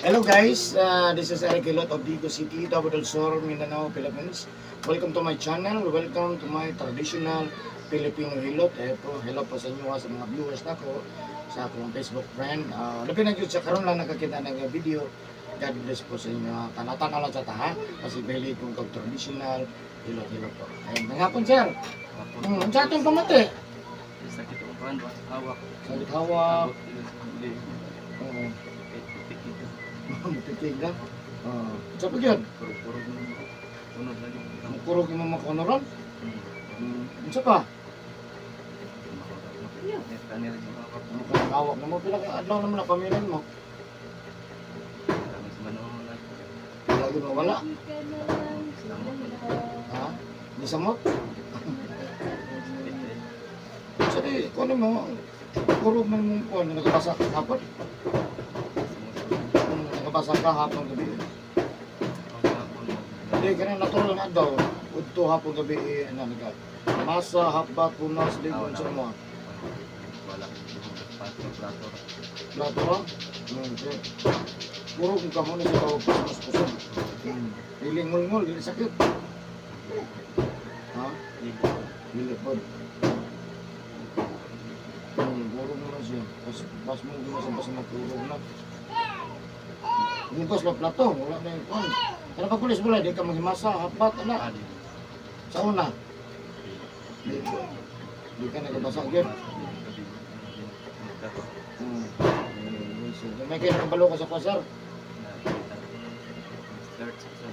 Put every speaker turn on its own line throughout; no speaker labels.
Hello guys, this is Eric Hilot of Digo City, Davao del Sur, Mindanao, Philippines. Welcome to my channel. Welcome to my traditional Filipino Hilot. Eh po, hello po sa inyo ha, sa mga viewers nako sa akong Facebook friend. Labi na gyud sa karon lang nakakita ng video. God bless po sa inyo, ha. Tanaw-tanaw lang sa taha kasi beli kong kag traditional hilot hilot po. Ayun, hapon, sir. Unsa atong pamati?
Sakit ang kuan ba? Hawak.
Sakit hawak.
Abot ilo sa uli.
Oo.
Kahit putik ito.
Mutitig na. Oo. Sa pa gyud?
Purog-purog mo. Unod lagi.
Mukurog imong makonoron. Unsa pa?
Kanil yung hawak.
Ano ka hawak na mo? Pila ka adlaw naman na pamilin mo?
Kami sa manunan.
Lagi mo wala. Ha? Di samot?
Sakit eh.
Sa di, kuno mo, kurog man mong kuno, nagabasa ka hapon? Nagabasa ka hapon gabi.
Ang hapon.
Hindi, ganun natural nga daw. Udto hapon gabi, eh, ano, naga. Masa, hapbat, punas, ligon, sa mo.
Wala. Plato, plato.
Plato ra? Okay. Kurog ka mo na sa tawag pasmas kusog. Dili ngul-ngul, dili sakit. Ha?
Ligo.
Dili po. Kurog mo na siya. Pas, pas mo gina sa basta magkurog na. Hugos lang plato, wala na yung kuwan. Pero pag kulis mo lang, di ka maghimasa, hapat, ala.
Ah, di.
Sa una, di, di ka nagabasa gyud.
Gabi.
May kayo nakabalo ka sa kwasar.
Search sa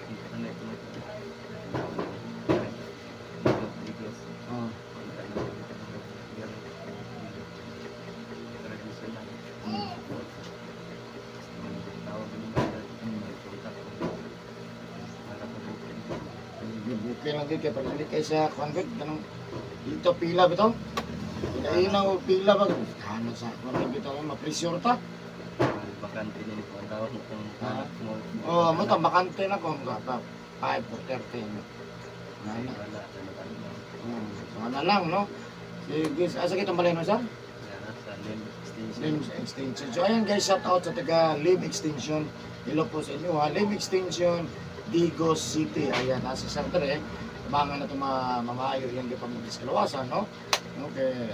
internet mo. Igos. Traditional.
Okay lang gyud kay pag dili kay sa kuwan gyud kanang dito pila bitaw. Inaina o pila ba? Kana sa kuwan bitaw ma-pressure ta.
Bakante ni ko ang tawag mo kung anak mo.
Oh, mo ta bakante na ko mga 5 or 30. Na na.
Wala talaga.
So ana lang no. Sige, asa kitong balay no sir?
Sa limb extension.
Limb Extension. So ayan guys, shout out sa taga Limb Extension. Hello po sa inyo ha. Limb Extension, Digos City. Ayan, nasa center eh. Abangan na ito mamaayo yung di pamagis kalawasan, no? Okay.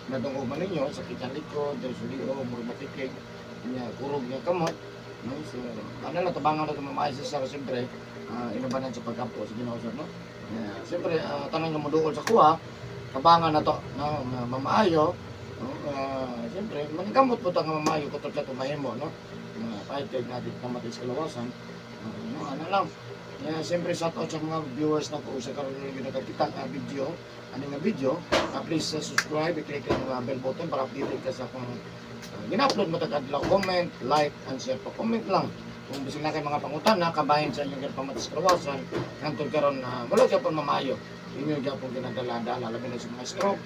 Nadungog man ninyo, sakit ang likod, dahil sa lio, murmatikig, niya, kurog niya kamot. No? So, ano lang, tabangan na ito mamaayo sa sir, siyempre, inubanan sa pagkampo sa Ginoo sir, no? Yeah. Siyempre, tanong nga moduol sa kuha, tabangan na to, no? Nga mamaayo, no? Siyempre, maningkamot po ta nga mamayo kutol sa tumahimo, no? Mga fighter natin pamatay sa kalawasan. No, ano lang. Yeah, siyempre, shout out sa mga viewers na ko sa karon yung nakakita nga video, ani nga video, please subscribe, i-click ang bell button para updated ka sa kung gina-upload mo tag adlaw, comment, like, and share po. Comment lang kung bisag na kay mga pangutana kabahin sa inyong pamatay sa kalawasan hangtod karon wala gyapon mamayo inyo gyapon ginadala-dala labi na sa mga stroke,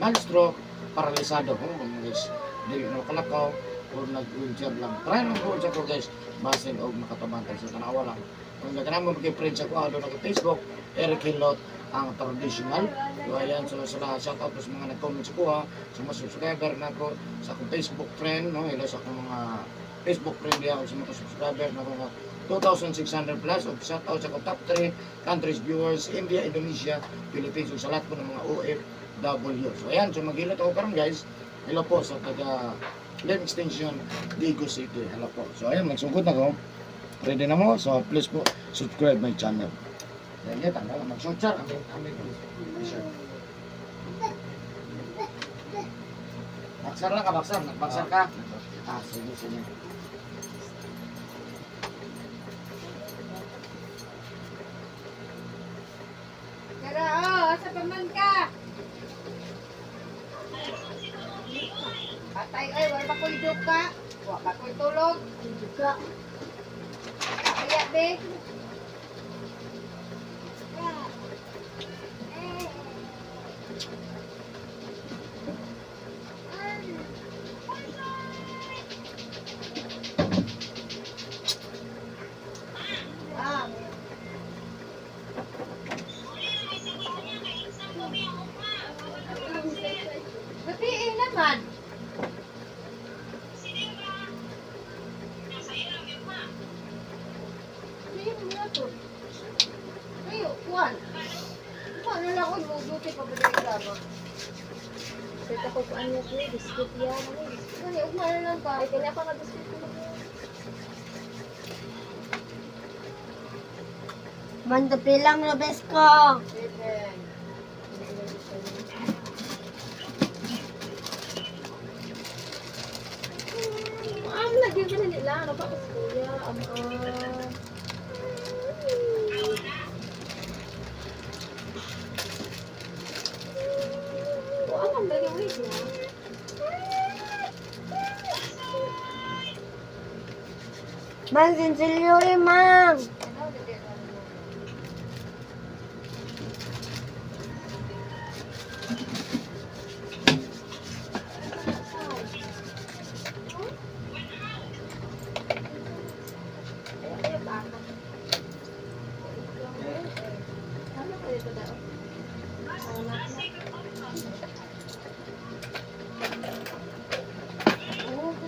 mild stroke, paralisado ko mga guys, dili na makalakaw or nag-wheelchair lang. Try lang wheelchair ko guys, basin og makatabantay sa tanawa lang. Kung nagkanang mo mag-friend sa ko, doon ako Facebook, Eric Hilot, ang traditional. So ayan, so sa lahat, shout out po sa mga nag-comment sa kuha, sa mga subscriber na ko, sa akong Facebook friend, no, hello sa akong mga Facebook friend diya, sa mga subscriber na ko, mga 2,600 plus, og shout out sa akong top 3 countries viewers, India, Indonesia, Philippines, ug sa lahat po ng mga OFW. So ayan, so maghilot ako karon guys. Hello po sa taga Limb Extension, Digo City. Hello po. So ayan, magsugod na ko. Ready na mo? So please po, subscribe my channel. Ayan, yan, tama lang. Mag-short sir. Amin, amin. Sure. Baksar lang ka, baksar. Nagbaksar ka. Ah, sige, sige.
Tara, oh, asa pa man ka? Patay, ay, wala ba ko'y duka? Wala ba ko'y tulog? Duka. Kaya, be. Ah. Gabi eh naman.
ko kuan niya kuya, biscuit yan. Ano yung biscuit?
Ano, ugma na lang ka.
Ay, kanya pa nga biscuit ko.
Mandapi lang na bes ko.
7.
Ang lagi ka na nila. Ano pa kasi kuya? Ang. Oh, ang lagi wait niya.
Man, sinsilyo eh, ma'am.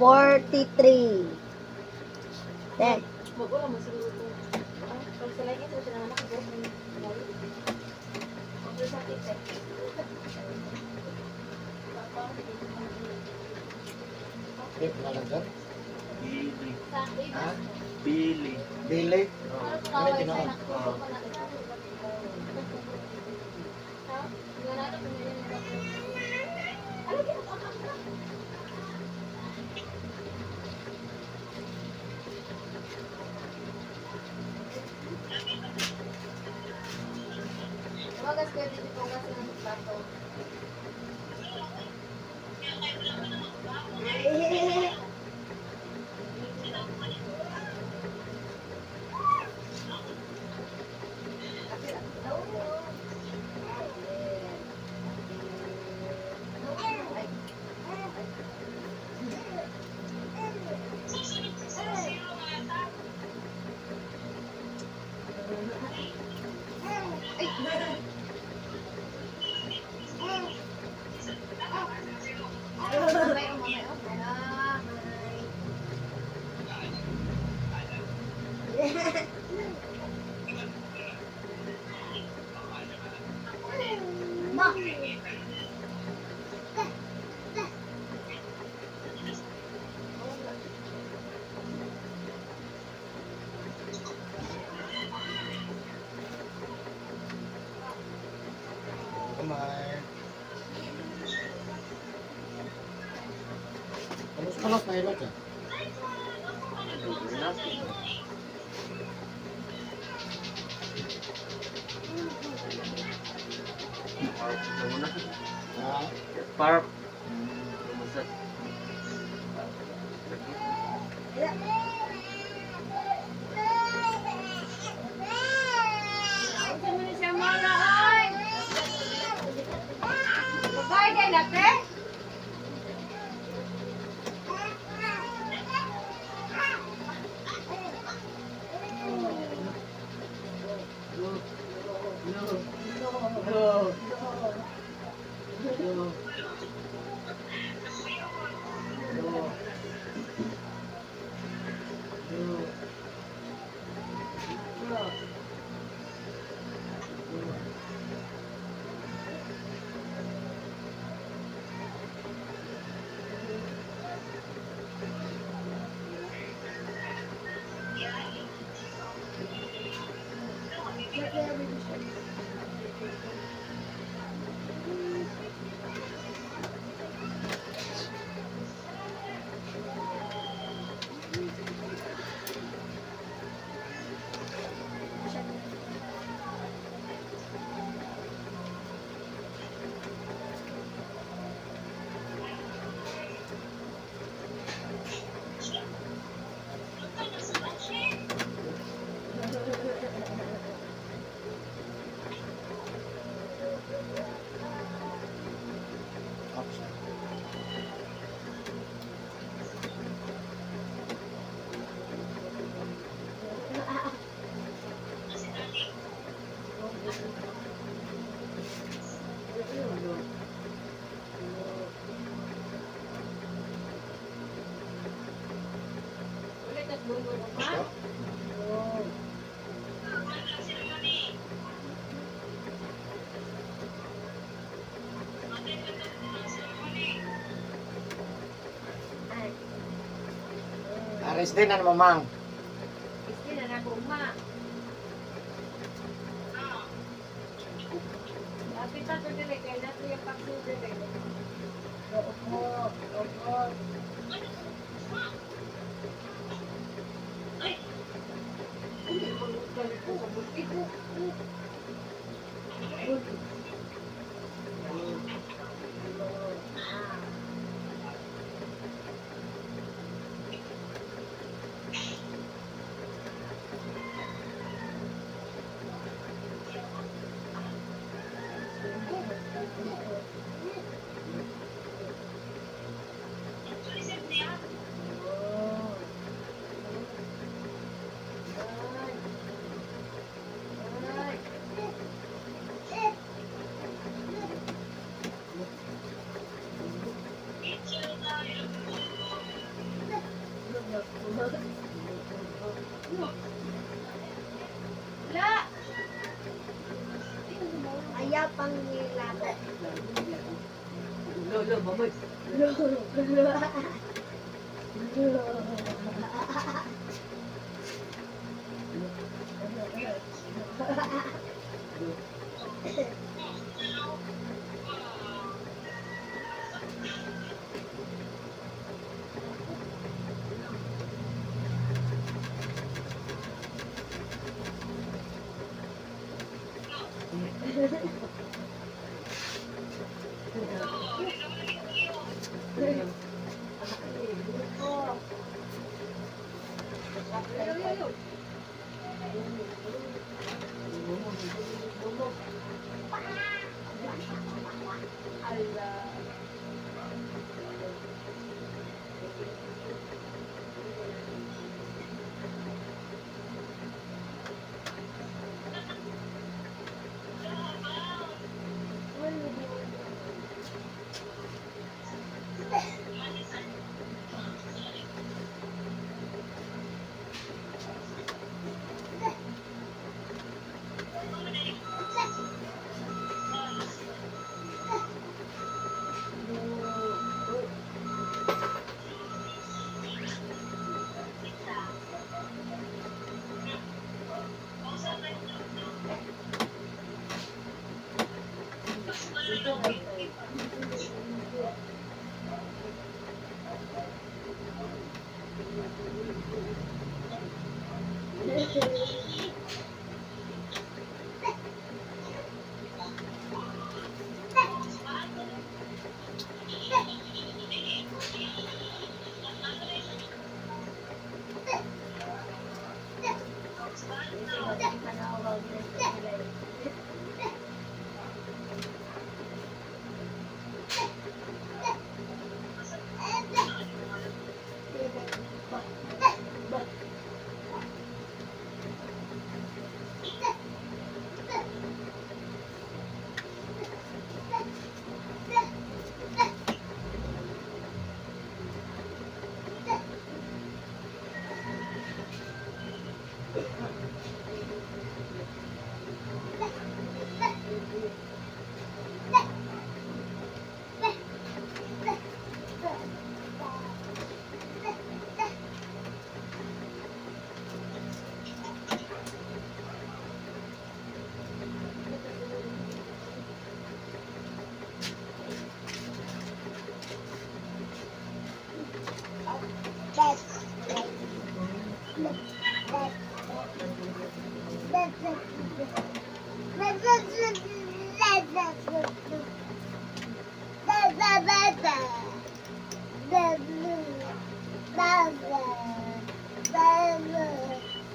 43. 10.
Mag-ula mo siguro ko. Pag sa lagi ito siya naman ako. Pag sa sakit eh.
Okay, pangalan sir?
Billy.
Ha?
Billy.
Billy? Ano yung tinuod?
Wagas ko dito po kasi ng plato. Mamay, oh, mamay, oh. Mamay.
Ma.
Kamay. Kalos-kalos na ilot eh. Ha?
Park.
Hmm.
Lumusat.
Unsa man ni siya mara oy? Babay kay nate.
No. No. No. No.
Tapos na.
Ulit at bungo ma.
SD na mo, Mang.
Isti na na guma. Lapit na to dili kay na to yung pagsuod dili. Opo, opo. La!
Ayaw pang nilabot.
Lolo, baboy.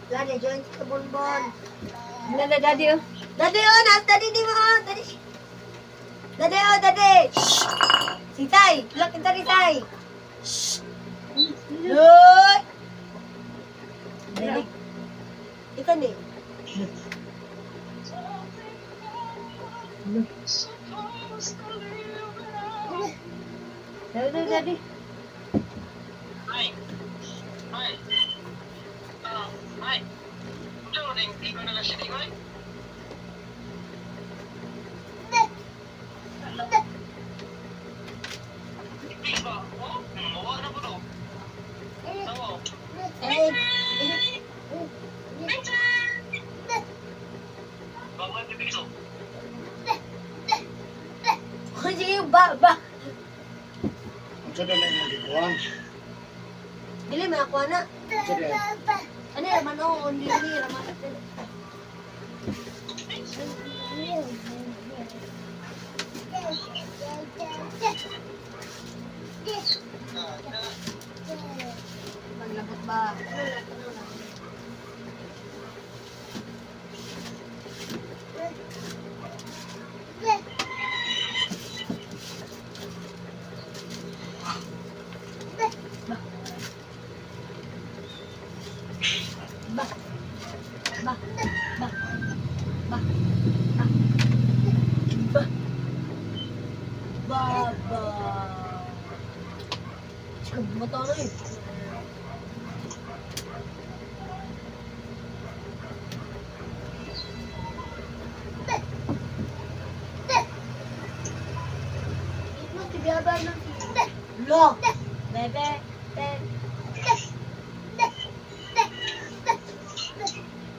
Lani, join sa bonbon.
Lala, daddy, oh.
Daddy, oh, nasa daddy di mo, oh. Daddy. Daddy, oh, daddy. Shh. Si Tay, look, daddy, Tay. Shh. Look. Daddy. Ito ni.
Daddy, daddy.
Ba!
Unsa daw na imong gikuan?
Dili, may ako na.
Unsa daw?
Ano yung man, oo, hindi ni raman.
Maglabot ba?
Ba! Ba! Ba! Ba! Ba! Ba! Ba! Ba! Tsaka bumata na eh. Lo! Bebe! Be!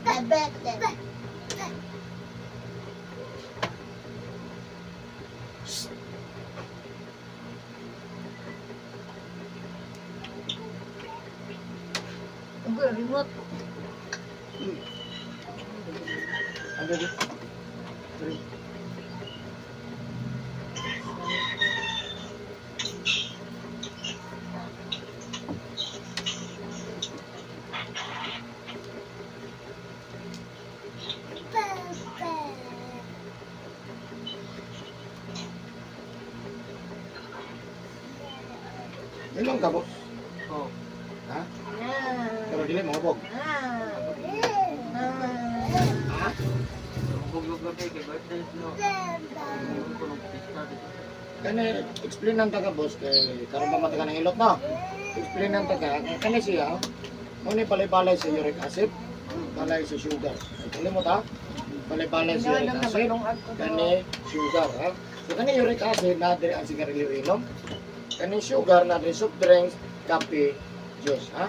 Bebe! Bebe! Ugo, remote.
Ano di? Three. Ilang ka, boss?
Oh.
Ha? Pero dili mo hubog. Ha?
Hubog yung gabi kay birthday no. Yung ko nung pista dito.
Kani explain nang taga boss kay karon pa man taga ng hilot no. Explain nang taga kani siya. Mo ni balay-balay sa uric acid, balay sa sugar. Kalimot ha? Balay-balay sa uric acid, kani sugar ha. So kani uric acid na diri ang sigarilyo inom. Kani sugar na diri soft drinks, kape, juice ha.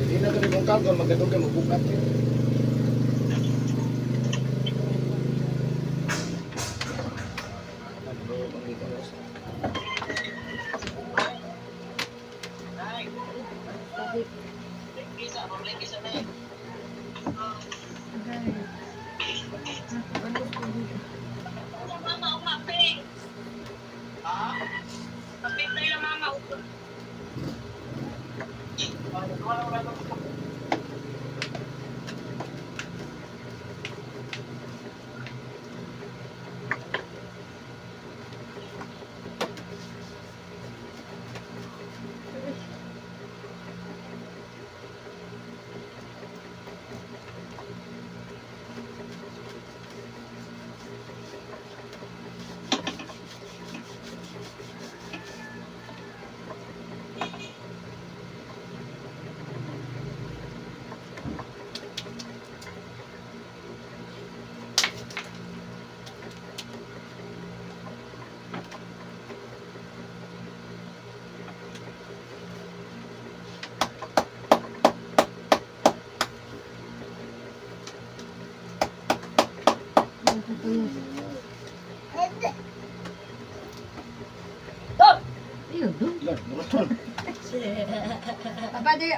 Dili na kani kung kalkon magkadugay magbukat. Ano ba yung panggitan, boss? Lord, murutol.
Papa, di.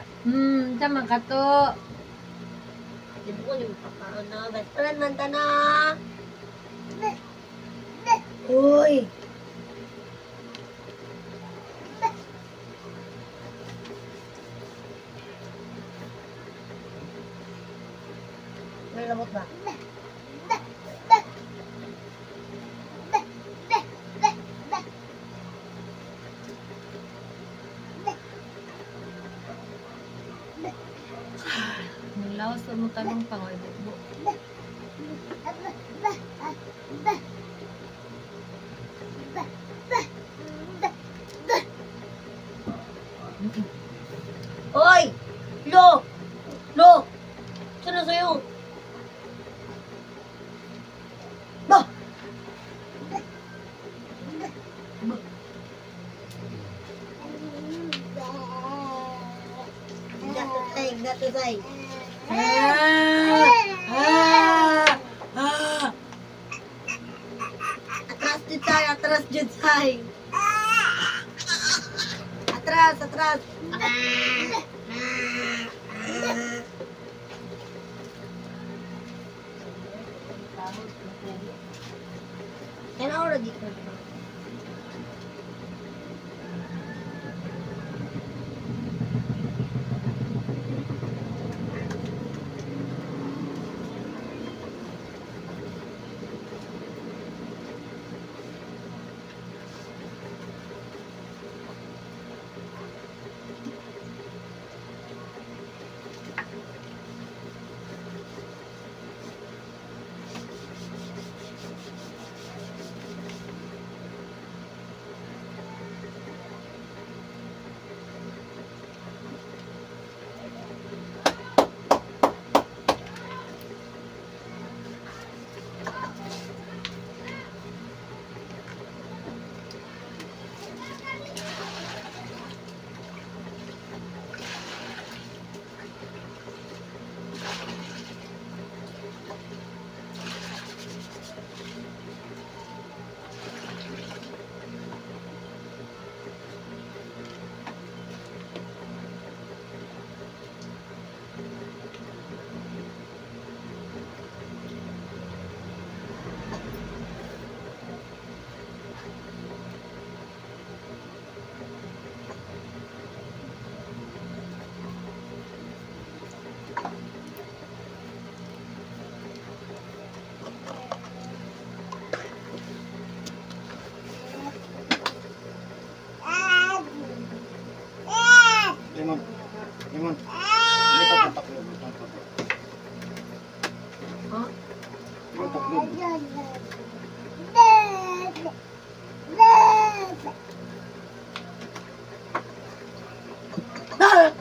Tama ka to.
Di ba ko yung papa na? Best friend man ta na. Uy! May lamot ba?
Nalawas sa mo tanong pa ko ibubo.
Oy! Lo! Lo! Saan na sa'yo? Ba! Ba! Not to say, not to say. Ah! Ah! Ah! Jud, say. Atras, atras. Kaya na di ko.
Lemon. Lemon. Hindi pa taklo. Taklo.
Ha?
Taklo.
Ah!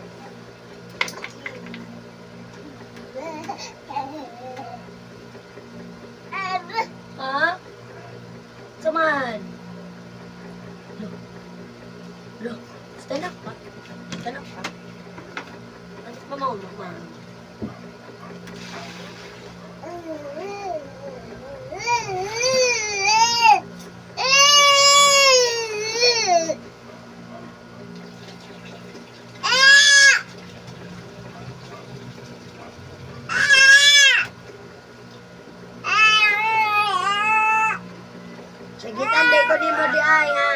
Ha? Saman. Lo. Lo. Stand up pa. Stand up pa. Ano pa maulog man? Sige, tanday ko din mo di ay ha.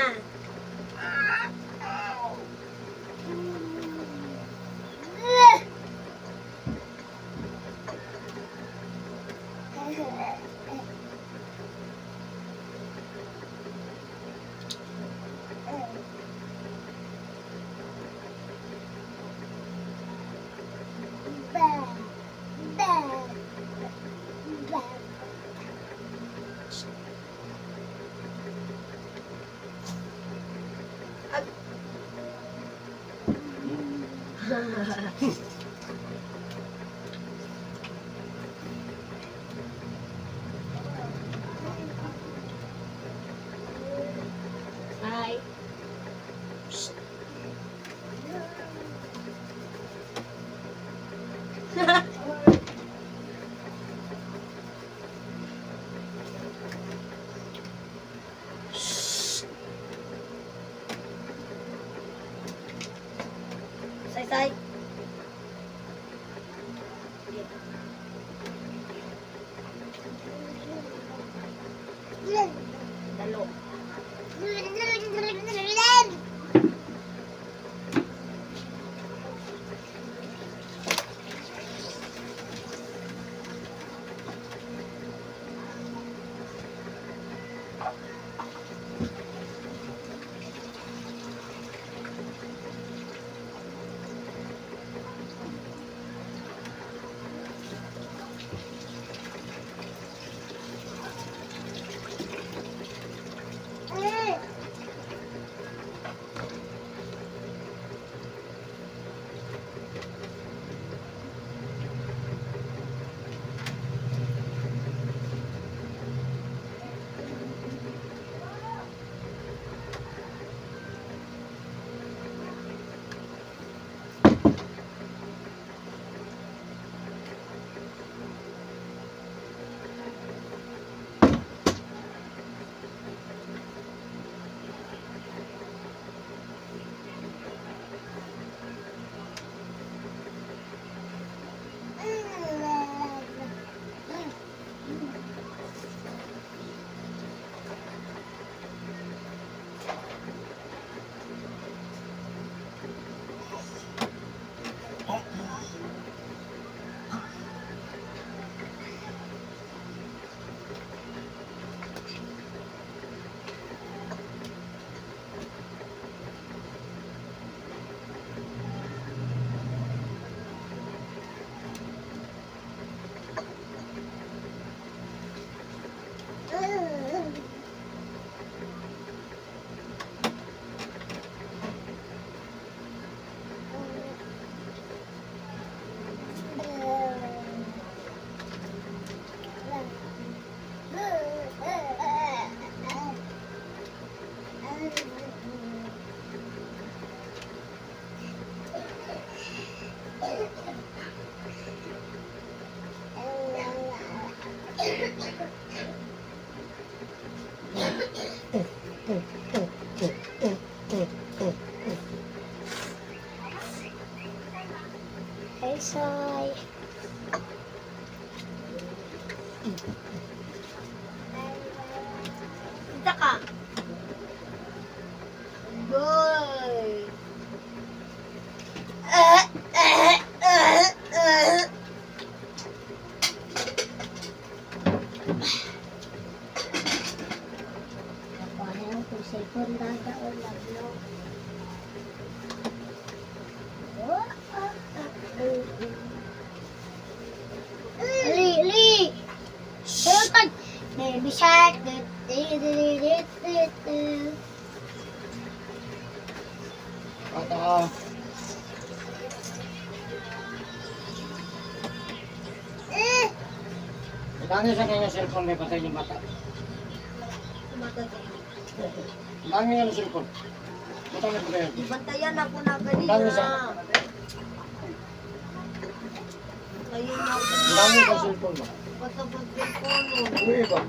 Hi. Say, say. Dalo.
Hey, Soy.
Kita ka. Boy. Eh, eh, eh, eh.
Nakuha ko cellphone dada o lagno. Ali, ali! Sultan! Baby shark! Du, du, du, du, du, du.
Bata. Itangin sa kanya cellphone, may patay yung bata. Itangin yung cellphone. Butang na patayin.
Ibantayan ako na ganina.
Dami sa-
Bantayan ako.
Itangin sa cellphone ba?
Basta pag-cellphone.
Buhi ba?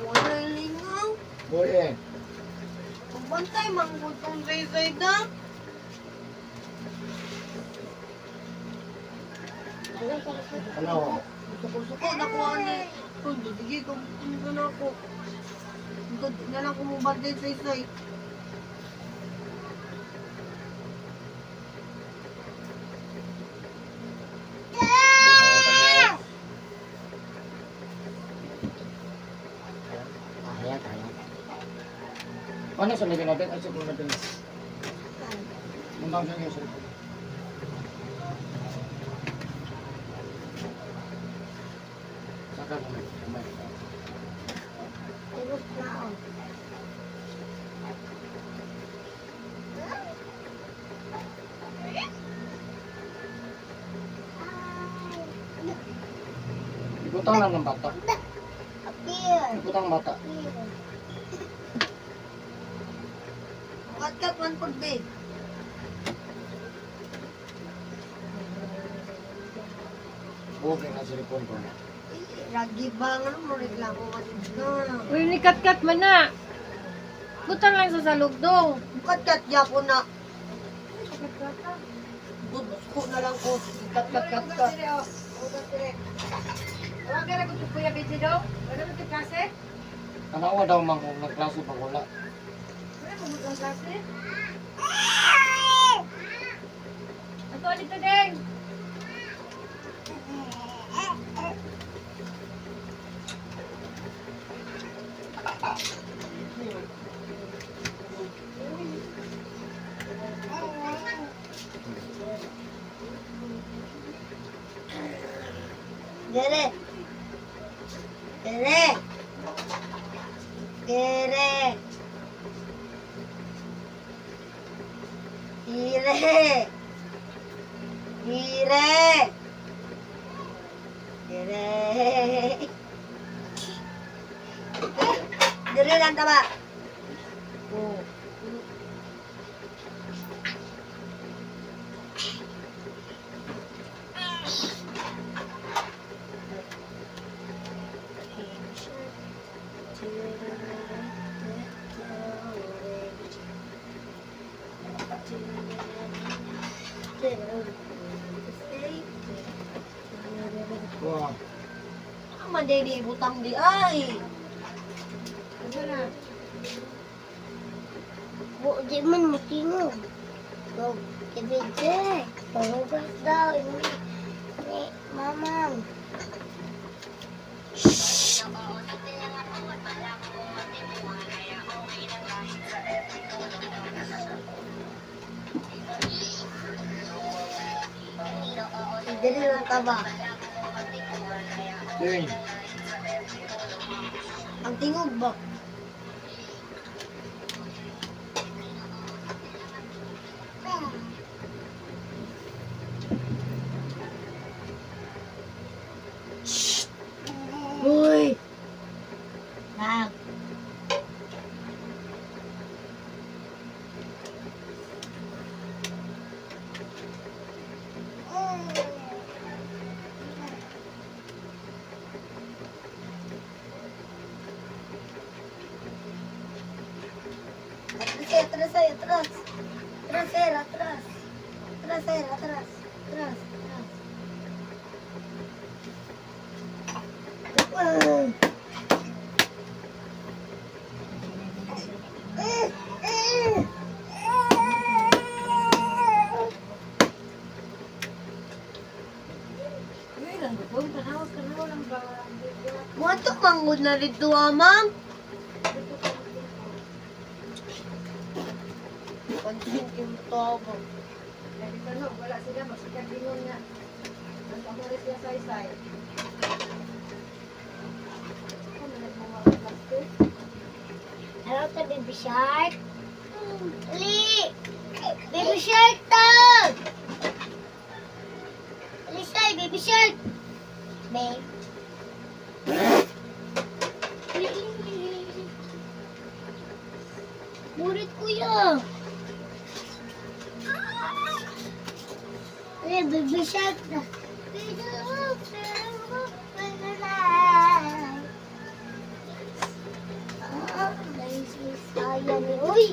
Wala lingaw.
Buhi eh.
Pagbantay, manggutong saysay da.
Ano?
Suko-suko, nakuha na. Kundi, sige, kung na ako. Hindi na lang kumubantay saysay.
Kaya, kaya. Ano sa lagyan natin? Ay, siguro natin. Mundang sa inyo cellphone. Saka kamay. Kamay.
Tulog na ako.
Ibutang lang ng bata.
Appear.
Ibutang bata.
Appear.
Kat-kat, one for bed.
Okay na cellphone ko.
Ragi ba? Ano mo reklamo ka dito?
Uy, ni kat-kat man na. Butang lang sa salugdong.
Kat-kat, yapo na. Suko na lang ko. Kat-kat, kat-kat.
Wala ka na kung Kuya Benji daw? Wala mo ito klase?
Tanawa daw man kung nagklase pag wala.
Wala mo ito klase? Ato dito deng.
Dere. Dere. Dere. Dire. Dire. Dire. Dire lang tama. Oh.
Wow.
Ang di butang di ay.
Ano na?
Bu, di man mutingog. Go, kibigay. Pangugas daw. Ni, ni, mamang.
Dire lang tama.
Ding.
Ang tingog ba?
Uy! Nag.
Atras, sir, atras. Atras, sir, atras. Atras, atras. Ah.
Uy, lang gupon, tanaw, tanaw lang ba?
Mo mangod na dito, ah, ma'am. Pansin yung tobo.
Lagi tanong, wala sila, magsikat ingon nga. Ang pamores sila saysay. Ako, may nagmumura ng plastic.
Hello to Baby Shark. Ali! Baby Shark tag! Ali, say, Baby Shark! Babe. Ali, ali, ali, ali. Burit, kuya. Ali, Baby Shark na. Baby Shark, Ah, sayang eh. Uy!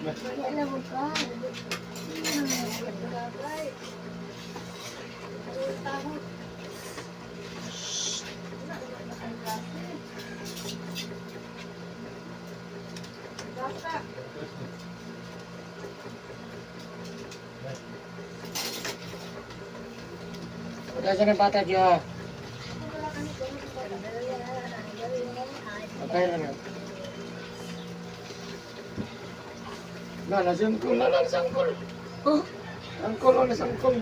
Wala mo pa.
Bagay. Ang tahot. Wala, wala na kayong plastic. Basta.
Wala siya ng bata diya. Patay na na. Na, nasa angkol. Na, nasa angkol.
Oh.
Angkol, oh, nasa angkol.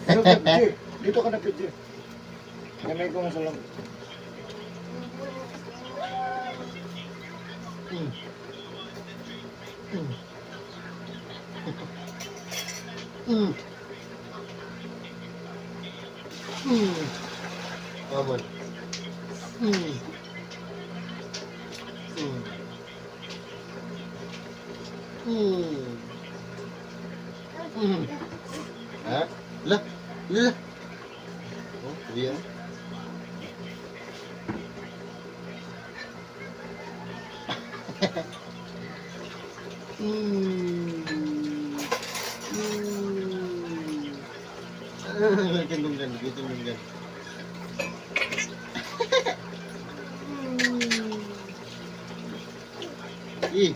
Dito ka, PJ. Dito ka na, PJ. Gamay ko nga sa lang.
Amon. Ha? La? La? Oh, diyan. Gandungan, gandungan. Eh.